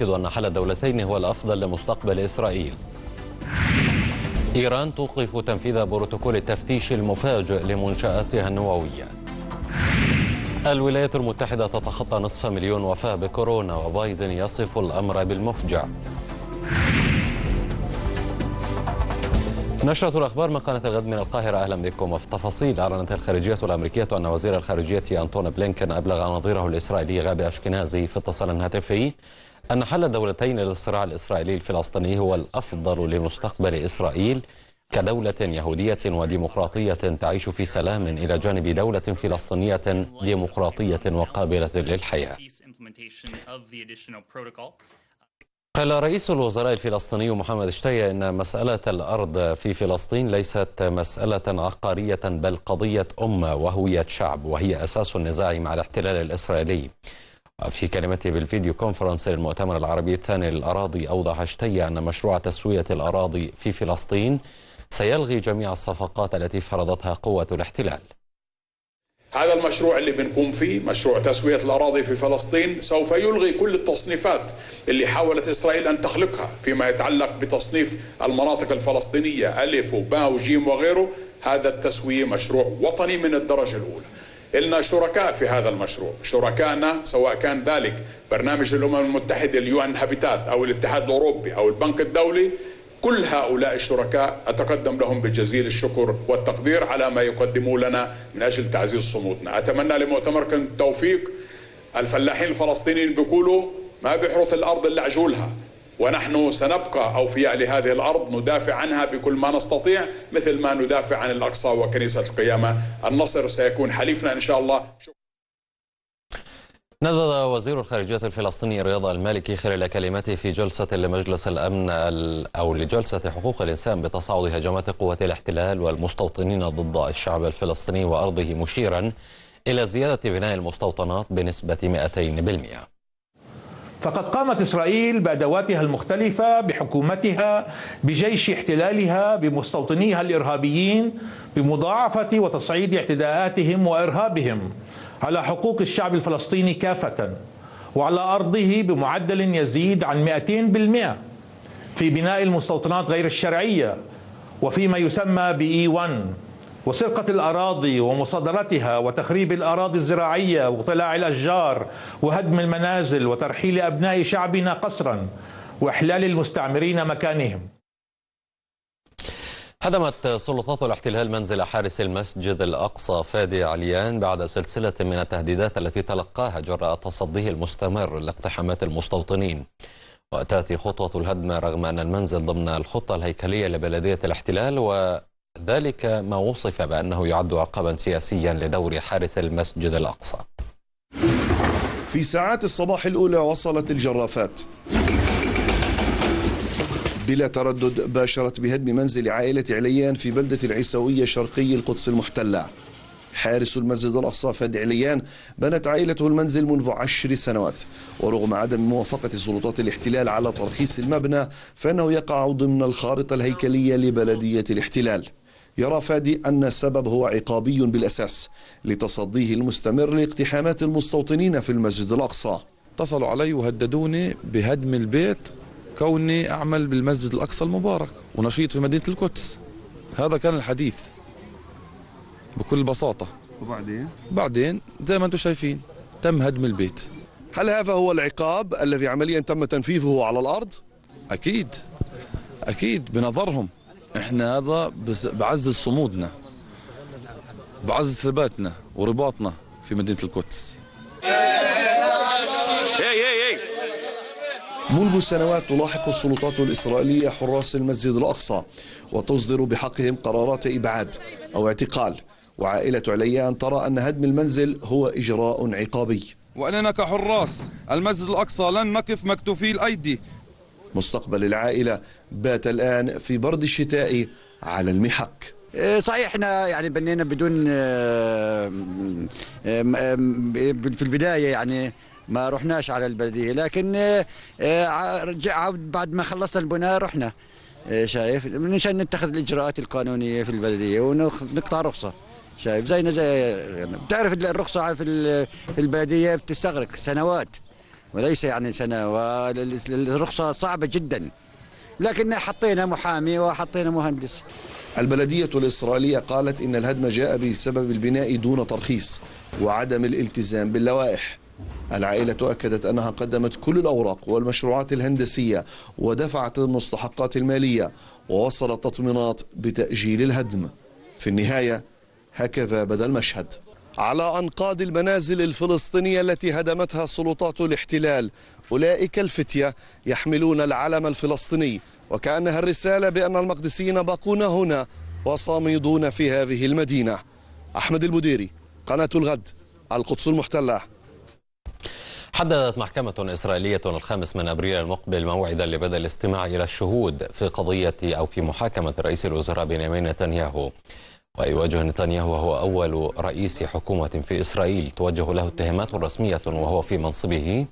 يؤكد أن حل الدولتين هو الأفضل لمستقبل إسرائيل. إيران توقف تنفيذ بروتوكول التفتيش المفاجئ لمنشآتها النووية. الولايات المتحدة تتخطى نصف مليون وفاة بكورونا وبايدن يصف الأمر بالمفجع. نشرة الأخبار من قناة الغد من القاهرة، أهلا بكم. وفي التفاصيل، أعلنت الخارجية الأمريكية أن وزير الخارجية أنتوني بلينكن أبلغ نظيره الإسرائيلي غابي أشكنازي في اتصال هاتفي أن حل الدولتين للصراع الإسرائيلي الفلسطيني هو الأفضل لمستقبل إسرائيل كدولة يهودية وديمقراطية تعيش في سلام إلى جانب دولة فلسطينية ديمقراطية وقابلة للحياة. قال رئيس الوزراء الفلسطيني محمد شتاية إن مسألة الأرض في فلسطين ليست مسألة عقارية بل قضية أمة وهوية شعب، وهي أساس النزاع مع الاحتلال الإسرائيلي. في كلمته بالفيديو كونفرنس للمؤتمر العربي الثاني للأراضي، أوضح شتاية أن مشروع تسوية الأراضي في فلسطين سيلغي جميع الصفقات التي فرضتها قوة الاحتلال. هذا المشروع اللي بنقوم فيه، مشروع تسوية الأراضي في فلسطين، سوف يلغي كل التصنيفات اللي حاولت إسرائيل أن تخلقها فيما يتعلق بتصنيف المناطق الفلسطينية ألف وباء وجيم وغيره. هذا التسوية مشروع وطني من الدرجة الأولى. إلنا شركاء في هذا المشروع، شركائنا سواء كان ذلك برنامج الأمم المتحدة اليو ان هابيتات أو الاتحاد الأوروبي أو البنك الدولي. كل هؤلاء الشركاء أتقدم لهم بجزيل الشكر والتقدير على ما يقدموا لنا من أجل تعزيز صمودنا. أتمنى لمؤتمركم التوفيق. الفلاحين الفلسطينيين بيقولوا ما بيحرث الأرض إلا عجولها، ونحن سنبقى أوفياء لهذه الأرض، ندافع عنها بكل ما نستطيع مثل ما ندافع عن الأقصى وكنيسة القيامة. النصر سيكون حليفنا إن شاء الله. نظر وزير الخارجية الفلسطيني رياض المالكي خلال كلمته في جلسة لمجلس الأمن أو لجلسة حقوق الإنسان بتصاعد هجمات قوات الاحتلال والمستوطنين ضد الشعب الفلسطيني وأرضه، مشيرا إلى زيادة بناء المستوطنات بنسبة 200%. فقد قامت إسرائيل بأدواتها المختلفة، بحكومتها، بجيش احتلالها، بمستوطنيها الإرهابيين، بمضاعفة وتصعيد اعتداءاتهم وإرهابهم على حقوق الشعب الفلسطيني كافة وعلى أرضه بمعدل يزيد عن 200% في بناء المستوطنات غير الشرعية وفيما يسمى بE1، وسرقة الأراضي ومصادرتها وتخريب الأراضي الزراعية واقتلاع الأشجار وهدم المنازل وترحيل أبناء شعبنا قسرا وإحلال المستعمرين مكانهم. هدمت سلطات الاحتلال منزل حارس المسجد الأقصى فادي عليان بعد سلسلة من التهديدات التي تلقاها جراء تصديه المستمر لاقتحامات المستوطنين. وتأتي خطوة الهدم رغم أن المنزل ضمن الخطة الهيكلية لبلدية الاحتلال، وذلك ما وصف بأنه يعد عقبا سياسيا لدور حارس المسجد الأقصى. في ساعات الصباح الأولى وصلت الجرافات بلا تردد، باشرت بهدم منزل عائلة عليان في بلدة العيسوية شرقي القدس المحتلة. حارس المسجد الأقصى فادي عليان بنت عائلته المنزل منذ 10 سنوات، ورغم عدم موافقة سلطات الاحتلال على ترخيص المبنى فإنه يقع ضمن الخارطة الهيكلية لبلدية الاحتلال. يرى فادي أن السبب هو عقابي بالأساس لتصديه المستمر لاقتحامات المستوطنين في المسجد الأقصى. اتصلوا علي وهددوني بهدم البيت كوني أعمل بالمسجد الأقصى المبارك ونشيط في مدينة القدس. هذا كان الحديث بكل بساطة. بعدين زي ما أنتم شايفين تم هدم البيت. هل هذا هو العقاب الذي عمليا تم تنفيذه على الأرض؟ أكيد بنظرهم إحنا هذا بعزز صمودنا، بعزز ثباتنا ورباطنا في مدينة القدس. منذ سنوات تلاحق السلطات الإسرائيلية حراس المسجد الأقصى وتصدر بحقهم قرارات إبعاد أو اعتقال، وعائلة عليان ترى أن هدم المنزل هو إجراء عقابي. وأننا كحراس المسجد الأقصى لن نقف مكتوفي الأيدي. مستقبل العائلة بات الآن في برد الشتاء على المحك. صحيح احنا يعني بنينا بدون في البداية يعني ما رحناش على البلدية، لكن بعد ما خلصنا البناء رحنا شايف منشان نتخذ الإجراءات القانونية في البلدية ونقطع رخصة. شايف زي يعني بتعرف الرخصة في البلدية بتستغرق سنوات، وليس يعني سنة، والرخصة صعبة جدا، لكن حطينا محامي وحطينا مهندس. البلدية الإسرائيلية قالت إن الهدم جاء بسبب البناء دون ترخيص وعدم الالتزام باللوائح. العائلة أكدت أنها قدمت كل الأوراق والمشروعات الهندسية ودفعت المستحقات المالية ووصلت تطمينات بتأجيل الهدم. في النهاية هكذا بدا المشهد على أنقاض المنازل الفلسطينية التي هدمتها سلطات الاحتلال. أولئك الفتية يحملون العلم الفلسطيني وكأنها الرسالة بأن المقدسيين باقون هنا وصامدون في هذه المدينة. أحمد البديري، قناة الغد، القدس المحتلة. حددت محكمة إسرائيلية الخامس من أبريل المقبل موعدا لبدء الاستماع إلى الشهود في قضية أو في محاكمة رئيس الوزراء بنيامين نتنياهو. ويواجه نتنياهو وهو أول رئيس حكومة في إسرائيل توجه له اتهامات رسمية وهو في منصبه.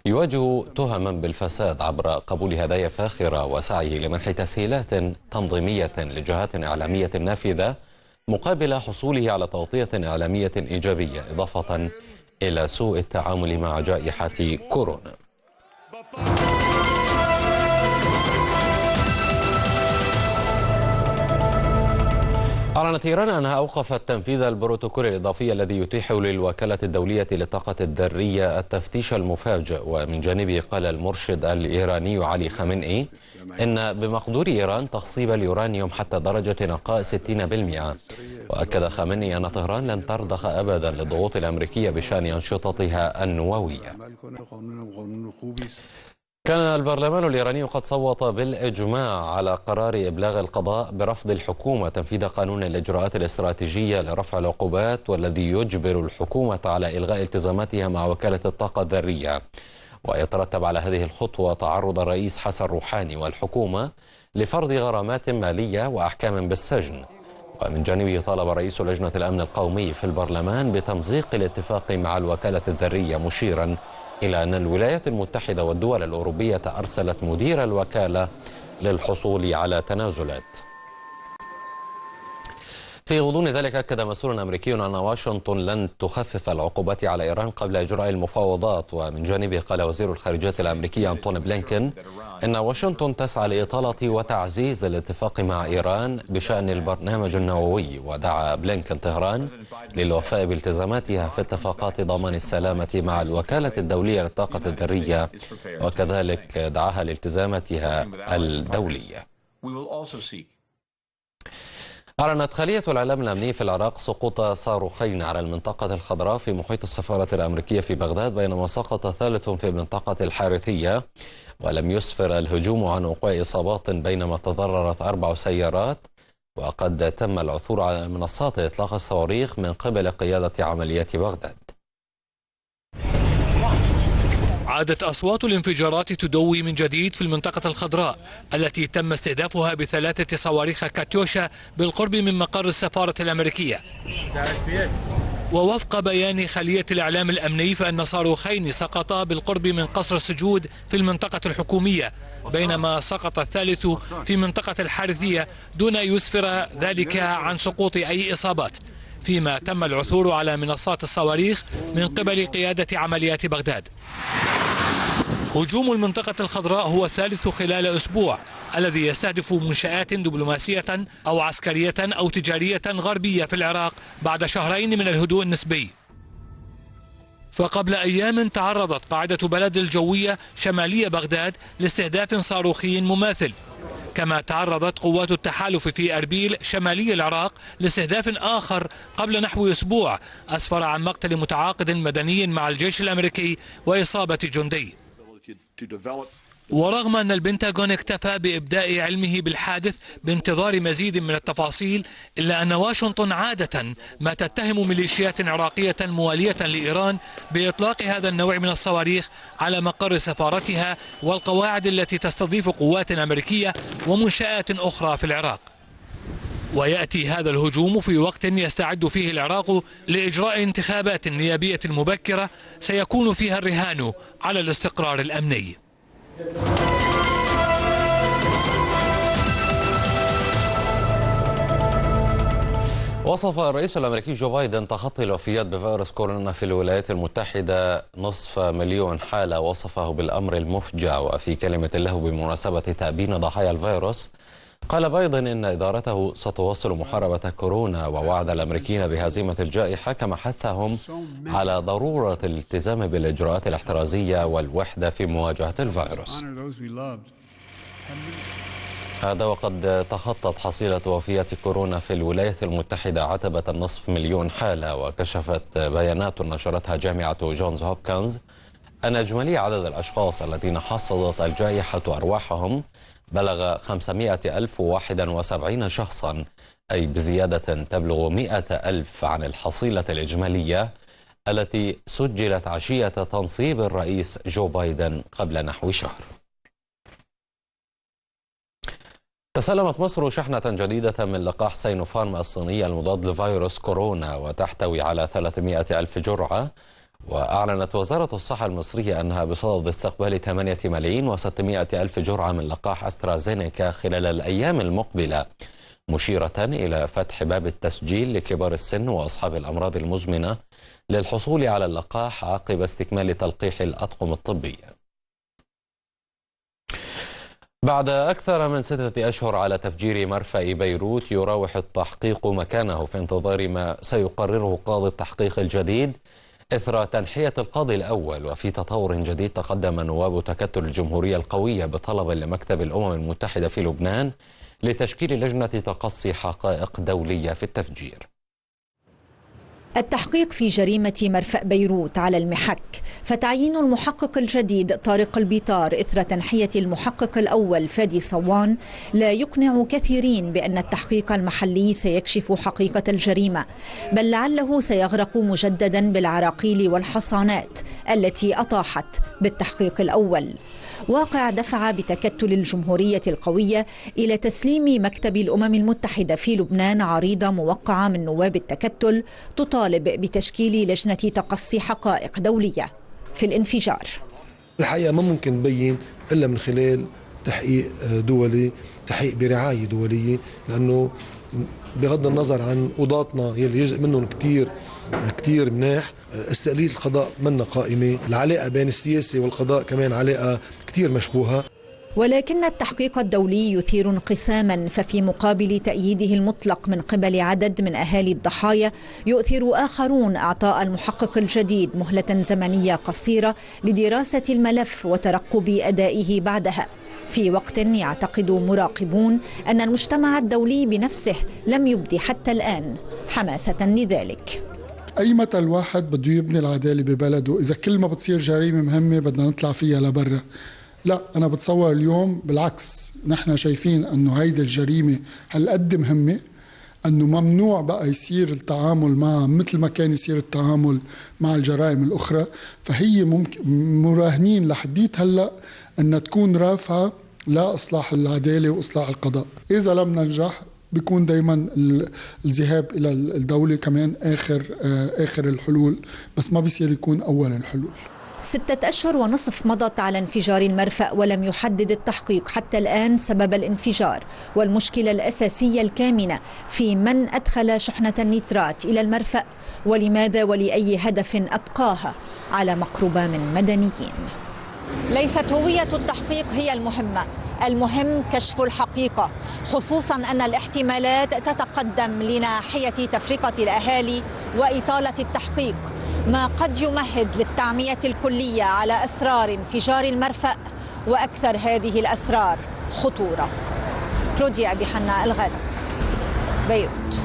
يواجه تهما بالفساد عبر قبول هدايا فاخرة وسعيه لمنح تسهيلات تنظيمية لجهات إعلامية نافذة مقابل حصوله على تغطية إعلامية إيجابية، إضافة إلى سوء التعامل مع جائحة كورونا. أعلنت إيران أنها أوقفت تنفيذ البروتوكول الإضافي الذي يتيح للوكالة الدولية للطاقة الذرية التفتيش المفاجئ. ومن جانبه قال المرشد الإيراني علي خامنئي إن بمقدور إيران تخصيب اليورانيوم حتى درجة نقاء 60%. وأكد خامنئي أن طهران لن ترضخ أبدا للضغوط الأمريكية بشأن أنشطتها النووية. كان البرلمان الإيراني قد صوت بالإجماع على قرار إبلاغ القضاء برفض الحكومة تنفيذ قانون الإجراءات الاستراتيجية لرفع العقوبات، والذي يجبر الحكومة على إلغاء التزاماتها مع وكالة الطاقة الذرية. ويترتب على هذه الخطوة تعرض الرئيس حسن روحاني والحكومة لفرض غرامات مالية وأحكام بالسجن. ومن جانبه طالب رئيس لجنة الأمن القومي في البرلمان بتمزيق الاتفاق مع الوكالة الذرية، مشيرا إلى أن الولايات المتحدة والدول الأوروبية أرسلت مدير الوكالة للحصول على تنازلات. في غضون ذلك أكد مسؤول أمريكي أن واشنطن لن تخفف العقوبات على إيران قبل إجراء المفاوضات. ومن جانبه قال وزير الخارجية الأمريكي أنتوني بلينكن إن واشنطن تسعى لإطالة وتعزيز الاتفاق مع إيران بشأن البرنامج النووي. ودعا بلينكن طهران للوفاء بالتزاماتها في اتفاقات ضمان السلامة مع الوكالة الدولية للطاقة الذرية، وكذلك دعاها لالتزاماتها الدولية. أعلنت خلية الإعلام الأمني في العراق سقوط صاروخين على المنطقة الخضراء في محيط السفارة الأمريكية في بغداد، بينما سقط ثالث في منطقة الحارثية. ولم يسفر الهجوم عن وقوع إصابات، بينما تضررت 4 سيارات. وقد تم العثور على منصات إطلاق الصواريخ من قبل قيادة عمليات بغداد. عادت أصوات الانفجارات تدوي من جديد في المنطقة الخضراء التي تم استهدافها ب3 صواريخ كاتيوشا بالقرب من مقر السفارة الأمريكية. ووفق بيان خلية الإعلام الأمني فإن صاروخين سقطا بالقرب من قصر السجود في المنطقة الحكومية، بينما سقط الثالث في منطقة الحارثية دون يسفر ذلك عن سقوط أي إصابات، فيما تم العثور على منصات الصواريخ من قبل قيادة عمليات بغداد. هجوم المنطقة الخضراء هو الثالث خلال أسبوع الذي يستهدف منشآت دبلوماسية أو عسكرية أو تجارية غربية في العراق بعد شهرين من الهدوء النسبي. فقبل أيام تعرضت قاعدة بلد الجوية شمالية بغداد لاستهداف صاروخي مماثل، كما تعرضت قوات التحالف في أربيل شمالي العراق لاستهداف آخر قبل نحو أسبوع أسفر عن مقتل متعاقد مدني مع الجيش الأمريكي وإصابة جندي. ورغم أن البنتاغون اكتفى بإبداء علمه بالحادث بانتظار مزيد من التفاصيل، إلا أن واشنطن عادة ما تتهم ميليشيات عراقية موالية لإيران بإطلاق هذا النوع من الصواريخ على مقر سفارتها والقواعد التي تستضيف قوات أمريكية ومنشآت أخرى في العراق. ويأتي هذا الهجوم في وقت يستعد فيه العراق لإجراء انتخابات نيابية مبكرة سيكون فيها الرهان على الاستقرار الأمني. وصف الرئيس الأمريكي جو بايدن تخطي الوفيات بفيروس كورونا في الولايات المتحدة 500,000 حالة، وصفه بالأمر المفجع. وفي كلمة له بمناسبة تأبين ضحايا الفيروس، قال بايدن إن إدارته ستواصل محاربة كورونا، ووعد الأمريكيين بهزيمة الجائحة، كما حثهم على ضرورة الالتزام بالإجراءات الاحترازية والوحدة في مواجهة الفيروس. هذا وقد تخطت حصيلة وفيات كورونا في الولايات المتحدة عتبة 500,000 حالة. وكشفت بيانات نشرتها جامعة جونز هوبكنز أن إجمالي عدد الأشخاص الذين حصدت الجائحة أرواحهم بلغ 500,071 شخصا، أي بزيادة تبلغ 100,000 عن الحصيلة الإجمالية التي سجلت عشية تنصيب الرئيس جو بايدن قبل نحو شهر. تسلمت مصر شحنة جديدة من لقاح سينوفارم الصيني المضاد لفيروس كورونا وتحتوي على 300,000 جرعة. وأعلنت وزارة الصحة المصرية أنها بصدد استقبال 8,600,000 جرعة من لقاح أسترازينيكا خلال الأيام المقبلة، مشيرة إلى فتح باب التسجيل لكبار السن وأصحاب الأمراض المزمنة للحصول على اللقاح عقب استكمال تلقيح الأطقم الطبية. بعد أكثر من 6 أشهر على تفجير مرفأ بيروت، يراوح التحقيق مكانه في انتظار ما سيقرره قاضي التحقيق الجديد إثر تنحية القاضي الأول. وفي تطور جديد، تقدم نواب تكتل الجمهورية القوية بطلب لمكتب الأمم المتحدة في لبنان لتشكيل لجنة تقصي حقائق دولية في التفجير. التحقيق في جريمة مرفأ بيروت على المحك، فتعيين المحقق الجديد طارق البيطار إثر تنحية المحقق الأول فادي صوان لا يقنع كثيرين بأن التحقيق المحلي سيكشف حقيقة الجريمة، بل لعله سيغرق مجددا بالعراقيل والحصانات التي أطاحت بالتحقيق الأول. واقع دفع بتكتل الجمهورية القوية إلى تسليم مكتب الأمم المتحدة في لبنان عريضة موقعة من نواب التكتل تطالب بتشكيل لجنة تقصي حقائق دولية في الانفجار. الحقيقة ما ممكن نبين إلا من خلال تحقيق دولي، تحقيق برعاية دولية، لأنه بغض النظر عن قضاتنا يلي جزء منهم كتير مناح، استقلالية القضاء منا قائمة، العلاقة بين السياسة والقضاء كمان علاقة كتير مشبوهة. ولكن التحقيق الدولي يثير انقساما، ففي مقابل تأييده المطلق من قبل عدد من أهالي الضحايا، يؤثر آخرون إعطاء المحقق الجديد مهلة زمنية قصيرة لدراسة الملف وترقب أدائه بعدها، في وقت يعتقد مراقبون أن المجتمع الدولي بنفسه لم يبدي حتى الآن حماسة لذلك. أي متى الواحد بده يبني العدالة ببلده، إذا كل ما بتصير جريمة مهمة بدنا نطلع فيها لبرا؟ لا، أنا بتصور اليوم بالعكس، نحن شايفين أنه هيدي الجريمة هالقد مهمة أنه ممنوع بقى يصير التعامل معها مثل ما كان يصير التعامل مع الجرائم الأخرى. فهي ممكن مراهنين لحديت هلأ أن تكون رافعة لإصلاح العدالة وإصلاح القضاء. إذا لم ننجح بيكون دايما الذهاب إلى الدولة كمان آخر الحلول، بس ما بيصير يكون أول الحلول. 6 أشهر ونصف مضت على انفجار المرفأ، ولم يحدد التحقيق حتى الآن سبب الانفجار، والمشكلة الأساسية الكامنة في من أدخل شحنة النيترات إلى المرفأ، ولماذا ولأي هدف أبقاها على مقربة من مدنيين. ليست هوية التحقيق هي المهمة، المهم كشف الحقيقة، خصوصا أن الاحتمالات تتقدم لناحية تفرقة الأهالي وإطالة التحقيق، ما قد يمهد للتعمية الكلية على أسرار انفجار المرفأ وأكثر هذه الأسرار خطورة. كلوديا بحنا، الغد، بيروت.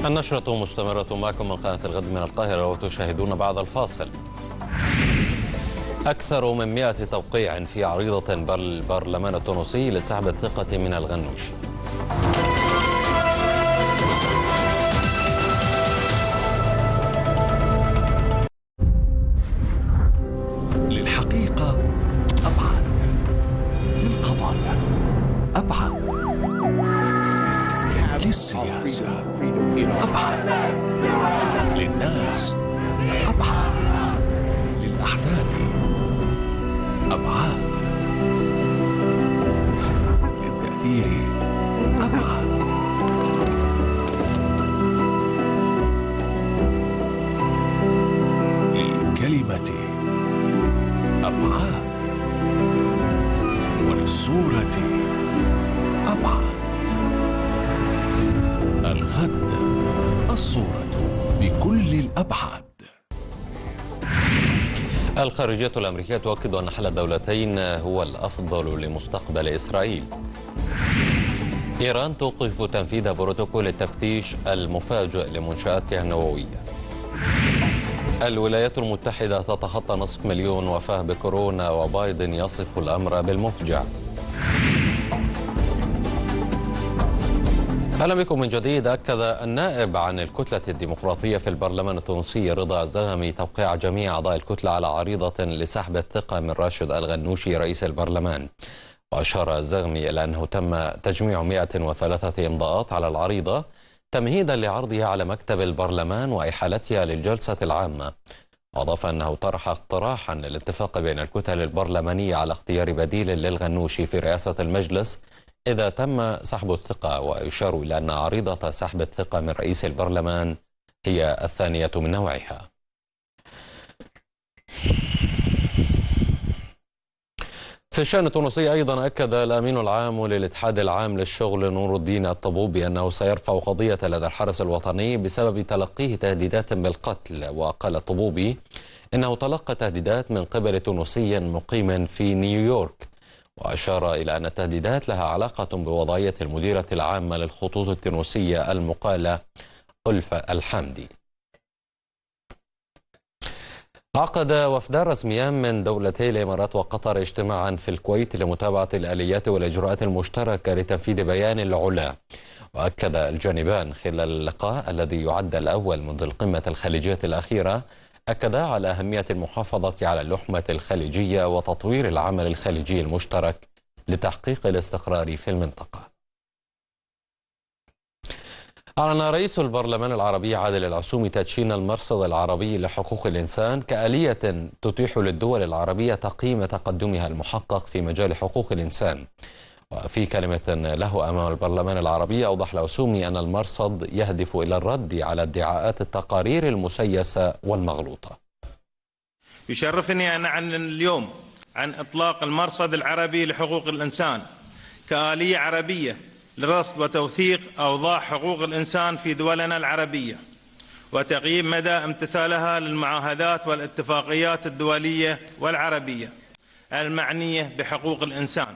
النشرة مستمرة معكم من قناة الغد من القاهرة، وتشاهدون بعد الفاصل. أكثر من 100 توقيع في عريضة بالبرلمان التونسي لسحب الثقة من الغنوشي. للحقيقة أبعد، للقضايا أبعد، للسياسة أبعد، للناس أبعد، للأحداث أبعاد، للتأثير أبعاد، الصورة أبعد. الغد الصورة بكل الأبعاد. الخارجية الأمريكية تؤكد أن حل الدولتين هو الأفضل لمستقبل إسرائيل. إيران توقف تنفيذ بروتوكول التفتيش المفاجئ لمنشآتها النووية. الولايات المتحدة تتخطى نصف مليون وفاة بكورونا وبايدن يصف الأمر بالمفجع. أهلا بكم من جديد. أكد النائب عن الكتلة الديمقراطية في البرلمان التونسي رضا الزغمي توقيع جميع أعضاء الكتلة على عريضة لسحب الثقة من راشد الغنوشي رئيس البرلمان. وأشار الزغمي إلى أنه تم تجميع 103 إمضاءات على العريضة تمهيدا لعرضها على مكتب البرلمان وإحالتها للجلسة العامة. وأضاف أنه طرح اقتراحا للاتفاق بين الكتل البرلمانية على اختيار بديل للغنوشي في رئاسة المجلس إذا تم سحب الثقة. ويشار إلى أن عريضة سحب الثقة من رئيس البرلمان هي الثانية من نوعها. في الشأن التونسي أيضا أكد الأمين العام للاتحاد العام للشغل نور الدين الطبوبي أنه سيرفع قضية لدى الحرس الوطني بسبب تلقيه تهديدات بالقتل. وقال الطبوبي إنه تلقى تهديدات من قبل تونسي مقيم في نيويورك. وأشار إلى أن التهديدات لها علاقة بوضعية المديرة العامة للخطوط التونسية المقالة ألفة الحمدي. عقد وفدان رسميان من دولتي الإمارات وقطر اجتماعا في الكويت لمتابعة الآليات والإجراءات المشتركة لتنفيذ بيان العلا. وأكد الجانبان خلال اللقاء الذي يعد الأول منذ القمة الخليجية الأخيرة أكدا على أهمية المحافظة على اللحمة الخليجية وتطوير العمل الخليجي المشترك لتحقيق الاستقرار في المنطقة. أعلن رئيس البرلمان العربي عادل العسومي تدشين المرصد العربي لحقوق الإنسان كآلية تتيح للدول العربية تقييم تقدمها المحقق في مجال حقوق الإنسان. وفي كلمة له أمام البرلمان العربي أوضح العسومي أن المرصد يهدف إلى الرد على ادعاءات التقارير المسيسة والمغلوطة. يشرفني أن أعلن اليوم عن إطلاق المرصد العربي لحقوق الإنسان كآلية عربية لرصد وتوثيق أوضاع حقوق الإنسان في دولنا العربية وتقييم مدى امتثالها للمعاهدات والاتفاقيات الدولية والعربية المعنية بحقوق الإنسان.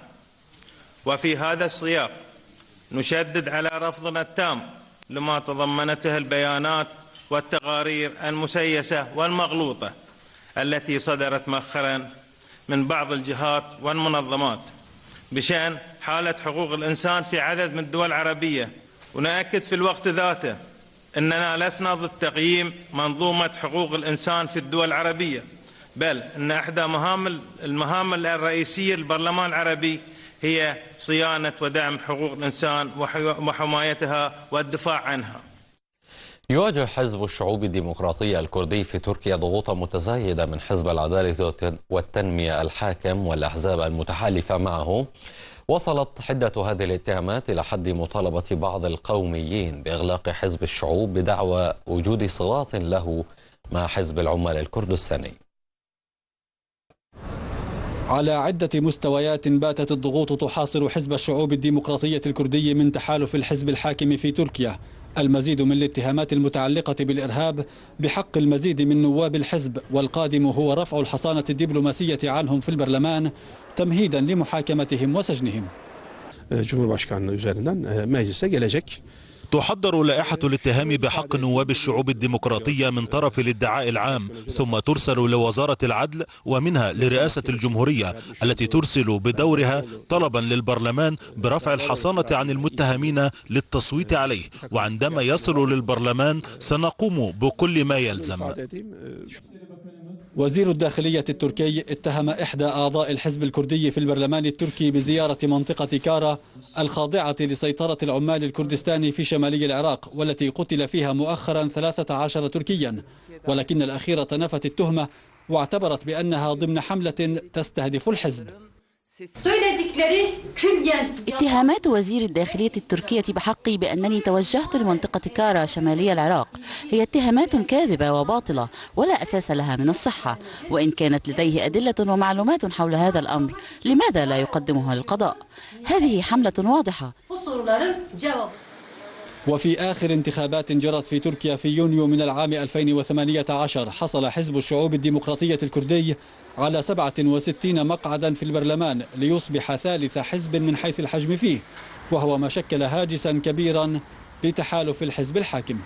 وفي هذا السياق نشدد على رفضنا التام لما تضمنته البيانات والتقارير المسيسة والمغلوطة التي صدرت مؤخرا من بعض الجهات والمنظمات بشأن حالة حقوق الإنسان في عدد من الدول العربية. ونأكد في الوقت ذاته أننا لسنا ضد تقييم منظومة حقوق الإنسان في الدول العربية، بل أن إحدى المهام الرئيسية للبرلمان العربي هي صيانة ودعم حقوق الإنسان وحمايتها والدفاع عنها. يواجه حزب الشعوب الديمقراطية الكردي في تركيا ضغوطا متزايدة من حزب العدالة والتنمية الحاكم والأحزاب المتحالفة معه. وصلت حدة هذه الاتهامات إلى حد مطالبة بعض القوميين بإغلاق حزب الشعوب بدعوى وجود صلات له مع حزب العمال الكردستاني. على عدة مستويات باتت الضغوط تحاصر حزب الشعوب الديمقراطية الكردي من تحالف الحزب الحاكم في تركيا. المزيد من الاتهامات المتعلقة بالإرهاب بحق المزيد من نواب الحزب، والقادم هو رفع الحصانة الدبلوماسية عنهم في البرلمان تمهيدا لمحاكمتهم وسجنهم. Cumhurbaşkanlığı üzerinden meclise gelecek. تحضر لائحة الاتهام بحق نواب الشعوب الديمقراطية من طرف الادعاء العام، ثم ترسل لوزارة العدل ومنها لرئاسة الجمهورية التي ترسل بدورها طلبا للبرلمان برفع الحصانة عن المتهمين للتصويت عليه. وعندما يصل للبرلمان سنقوم بكل ما يلزم. وزير الداخلية التركي اتهم إحدى أعضاء الحزب الكردي في البرلمان التركي بزيارة منطقة كارا الخاضعة لسيطرة العمال الكردستاني في شمالي العراق، والتي قتل فيها مؤخرا 13 تركيا، ولكن الأخيرة نفت التهمة واعتبرت بأنها ضمن حملة تستهدف الحزب. اتهامات وزير الداخلية التركية بحقي بأنني توجهت لمنطقة كارا شمالي العراق هي اتهامات كاذبة وباطلة ولا أساس لها من الصحة، وإن كانت لديه أدلة ومعلومات حول هذا الأمر لماذا لا يقدمها للقضاء؟ هذه حملة واضحة. وفي آخر انتخابات جرت في تركيا في يونيو من العام 2018 حصل حزب الشعوب الديمقراطية الكردي على 67 مقعدا في البرلمان ليصبح ثالث حزب من حيث الحجم فيه، وهو ما شكل هاجسا كبيرا لتحالف الحزب الحاكم.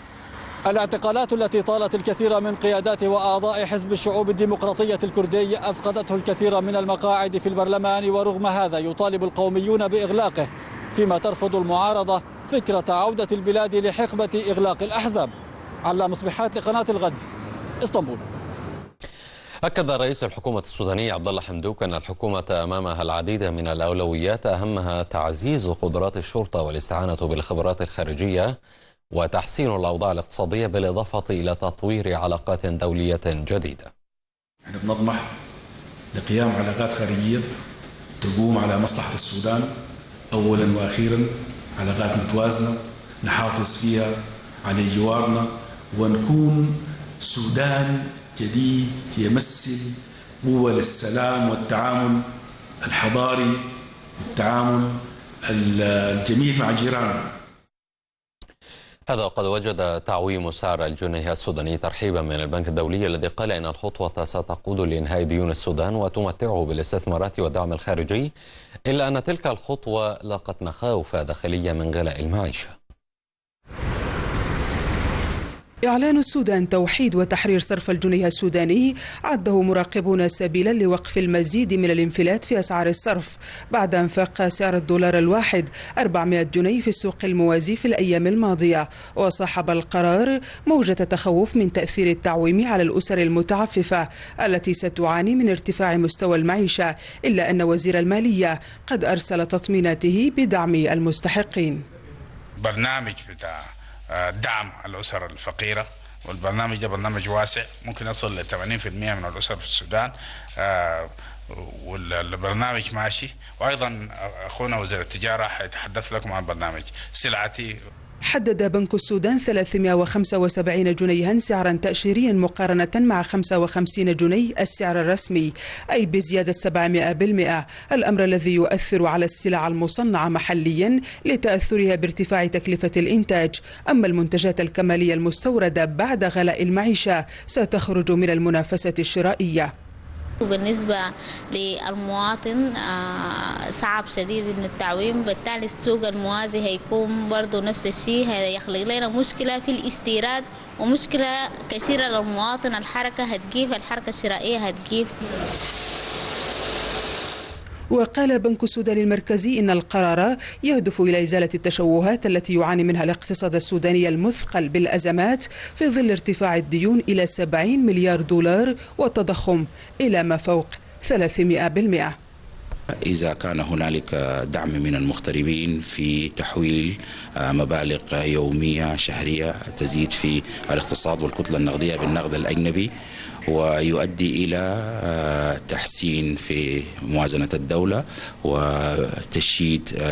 الاعتقالات التي طالت الكثير من قيادات وأعضاء حزب الشعوب الديمقراطية الكردي أفقدته الكثير من المقاعد في البرلمان، ورغم هذا يطالب القوميون بإغلاقه، فيما ترفض المعارضة فكرة عودة البلاد لحقبة إغلاق الأحزاب. على مصبحات لقناة الغد، اسطنبول. أكد رئيس الحكومة السودانية عبد الله حمدوك أن الحكومة أمامها العديد من الأولويات أهمها تعزيز قدرات الشرطة والاستعانة بالخبرات الخارجية وتحسين الأوضاع الاقتصادية بالإضافة إلى تطوير علاقات دولية جديدة. نحن بنطمح لقيام علاقات خارجية تقوم على مصلحة السودان أولا وأخيرا، علاقات متوازنة نحافظ فيها على جوارنا ونكون سودان جديد يمثل قوة للسلام والتعامل الحضاري والتعامل الجميل مع جيراننا. هذا وقد وجد تعويم سعر الجنيه السوداني ترحيبا من البنك الدولي الذي قال إن الخطوة ستقود لإنهاء ديون السودان وتمتعه بالاستثمارات والدعم الخارجي، إلا أن تلك الخطوة لاقت مخاوف داخلية من غلاء المعيشة. إعلان السودان توحيد وتحرير صرف الجنيه السوداني عده مراقبون سبيلا لوقف المزيد من الانفلات في أسعار الصرف بعد أن فاق سعر الدولار الواحد 400 جنيه في السوق الموازي في الأيام الماضية. وصاحب القرار موجة تخوف من تأثير التعويم على الأسر المتعففة التي ستعاني من ارتفاع مستوى المعيشة، إلا أن وزير المالية قد أرسل تطميناته بدعم المستحقين. برنامج بتاع دعم الأسر الفقيرة، والبرنامج ده برنامج واسع ممكن يصل ل 80% من الأسر في السودان، والبرنامج ماشي. وأيضا أخونا وزير التجارة حيتحدث لكم عن برنامج سلعتي. حدد بنك السودان 375 جنيها سعرا تأشيريا مقارنة مع 55 جنيه السعر الرسمي، أي بزيادة 700%، الأمر الذي يؤثر على السلع المصنعة محليا لتأثرها بارتفاع تكلفة الإنتاج. أما المنتجات الكمالية المستوردة بعد غلاء المعيشة ستخرج من المنافسة الشرائية. وبالنسبة للمواطن صعب شديد إن التعويم، بالتالي السوق الموازي هيكون برضو نفس الشيء، هيخلق لنا مشكلة في الاستيراد ومشكلة كثيرة للمواطن. الحركة الشرائية هتجيب. وقال بنك السودان المركزي إن القرار يهدف إلى إزالة التشوهات التي يعاني منها الاقتصاد السوداني المثقل بالأزمات في ظل ارتفاع الديون إلى 70 مليار دولار والتضخم إلى ما فوق 300%. إذا كان هنالك دعم من المغتربين في تحويل مبالغ يومية شهرية تزيد في الاقتصاد والكتلة النقدية بالنقد الأجنبي ويؤدي إلى تحسين في موازنة الدولة وتشييد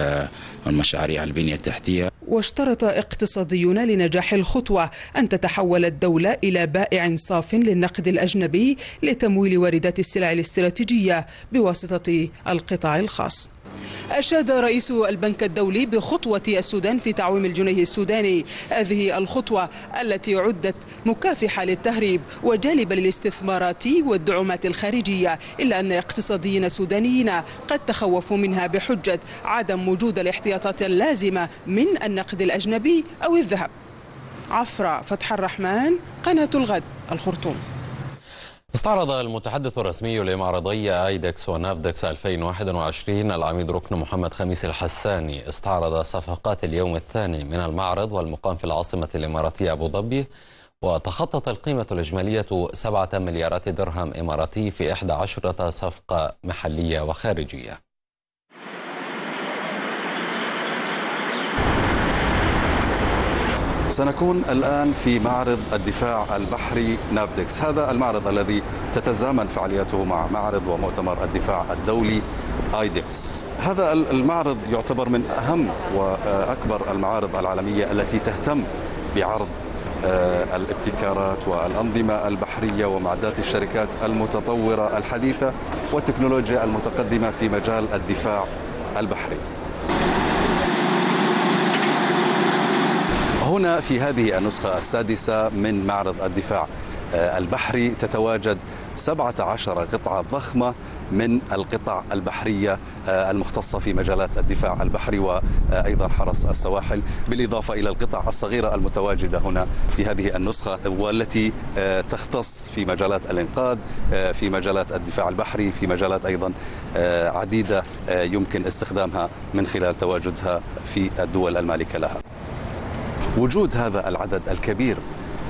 المشاريع البنية التحتية. واشترط اقتصاديون لنجاح الخطوة أن تتحول الدولة إلى بائع صاف للنقد الأجنبي لتمويل واردات السلع الاستراتيجية بواسطة القطاع الخاص. أشاد رئيس البنك الدولي بخطوة السودان في تعويم الجنيه السوداني. هذه الخطوة التي عدت مكافحة للتهريب وجالبة للاستثمارات والدعومات الخارجية، إلا أن اقتصاديين سودانيين قد تخوفوا منها بحجة عدم وجود الاحتياطات اللازمة من النقد الأجنبي أو الذهب. عفرة فتح الرحمن، قناة الغد، الخرطوم. استعرض المتحدث الرسمي لمعرضي ايدكس ونافدكس 2021 العميد ركن محمد خميس الحساني استعرض صفقات اليوم الثاني من المعرض والمقام في العاصمة الإماراتية أبو ظبي، وتخطت القيمة الإجمالية 7 مليارات درهم إماراتي في 11 صفقة محلية وخارجية. سنكون الآن في معرض الدفاع البحري نافدكس، هذا المعرض الذي تتزامن فعالياته مع معرض ومؤتمر الدفاع الدولي آيدكس. هذا المعرض يعتبر من أهم وأكبر المعارض العالمية التي تهتم بعرض الابتكارات والأنظمة البحرية ومعدات الشركات المتطورة الحديثة والتكنولوجيا المتقدمة في مجال الدفاع البحري. هنا في هذه النسخة السادسة من معرض الدفاع البحري تتواجد 17 قطعة ضخمة من القطع البحرية المختصة في مجالات الدفاع البحري وأيضا حرس السواحل، بالإضافة إلى القطع الصغيرة المتواجدة هنا في هذه النسخة والتي تختص في مجالات الإنقاذ، في مجالات الدفاع البحري، في مجالات أيضا عديدة يمكن استخدامها من خلال تواجدها في الدول المالكة لها. وجود هذا العدد الكبير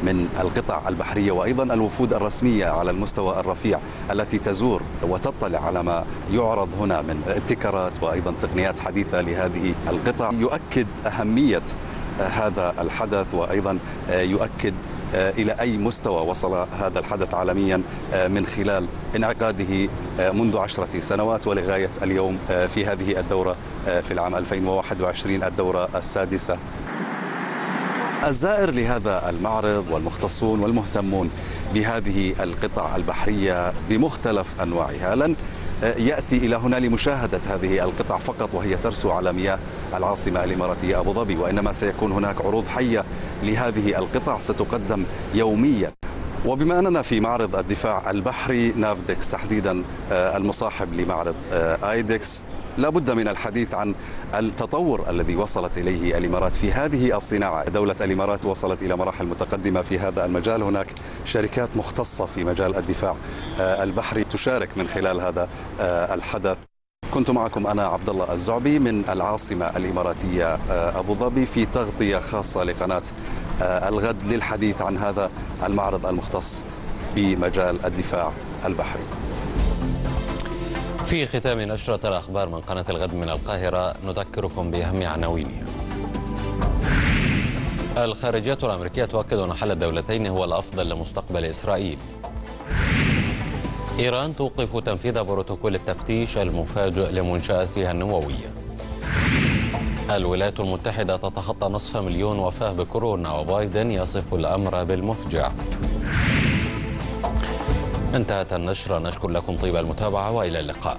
من القطع البحرية وأيضا الوفود الرسمية على المستوى الرفيع التي تزور وتطلع على ما يعرض هنا من ابتكارات وأيضا تقنيات حديثة لهذه القطع يؤكد أهمية هذا الحدث وأيضا يؤكد إلى أي مستوى وصل هذا الحدث عالميا من خلال انعقاده منذ 10 سنوات ولغاية اليوم في هذه الدورة في العام 2021 الدورة السادسة. الزائر لهذا المعرض والمختصون والمهتمون بهذه القطع البحرية بمختلف أنواعها لن يأتي إلى هنا لمشاهدة هذه القطع فقط وهي ترسو على مياه العاصمة الإماراتية أبو ظبي، وإنما سيكون هناك عروض حية لهذه القطع ستقدم يوميا. وبما أننا في معرض الدفاع البحري نافدكس تحديدا المصاحب لمعرض آيدكس، لا بد من الحديث عن التطور الذي وصلت إليه الإمارات في هذه الصناعة. دولة الإمارات وصلت إلى مراحل متقدمة في هذا المجال، هناك شركات مختصة في مجال الدفاع البحري تشارك من خلال هذا الحدث. كنت معكم أنا عبد الله الزعبي من العاصمة الإماراتية أبو ظبي في تغطية خاصة لقناة الغد للحديث عن هذا المعرض المختص بمجال الدفاع البحري. في ختام نشرة الأخبار من قناة الغد من القاهرة نذكركم بأهم عناوينها. الخارجية الأمريكية تؤكد أن حل الدولتين هو الأفضل لمستقبل إسرائيل. إيران توقف تنفيذ بروتوكول التفتيش المفاجئ لمنشآتها النووية. الولايات المتحدة تتخطى نصف مليون وفاة بكورونا وبايدن يصف الأمر بالمفجع. انتهت النشرة، نشكر لكم طيب المتابعة وإلى اللقاء.